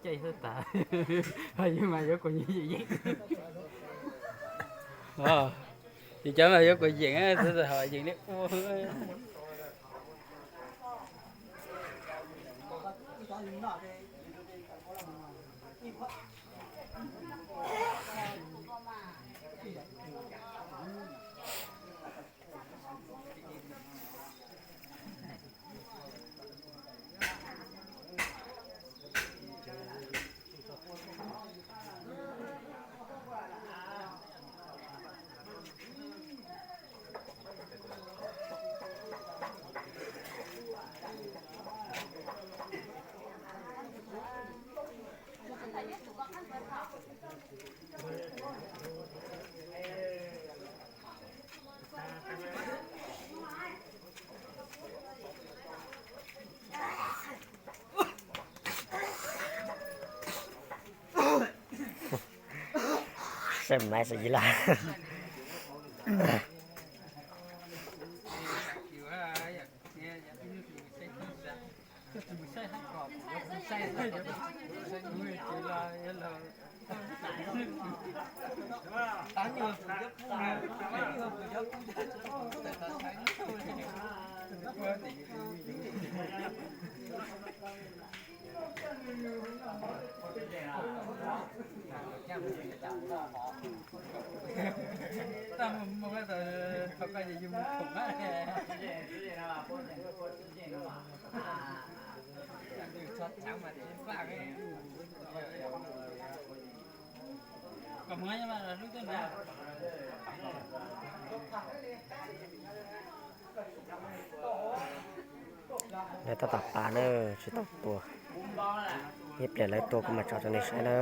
Caij xwb tas, yeej mas yuav kuas yeej. Ces cov mas yuav kuas yeem, ho yeem li ua. Saib maiv saib yig laj. Lawv tab tom pav na, tsis tau tua. Ib pliag lawv tua kuv mam tso rau nej saib na.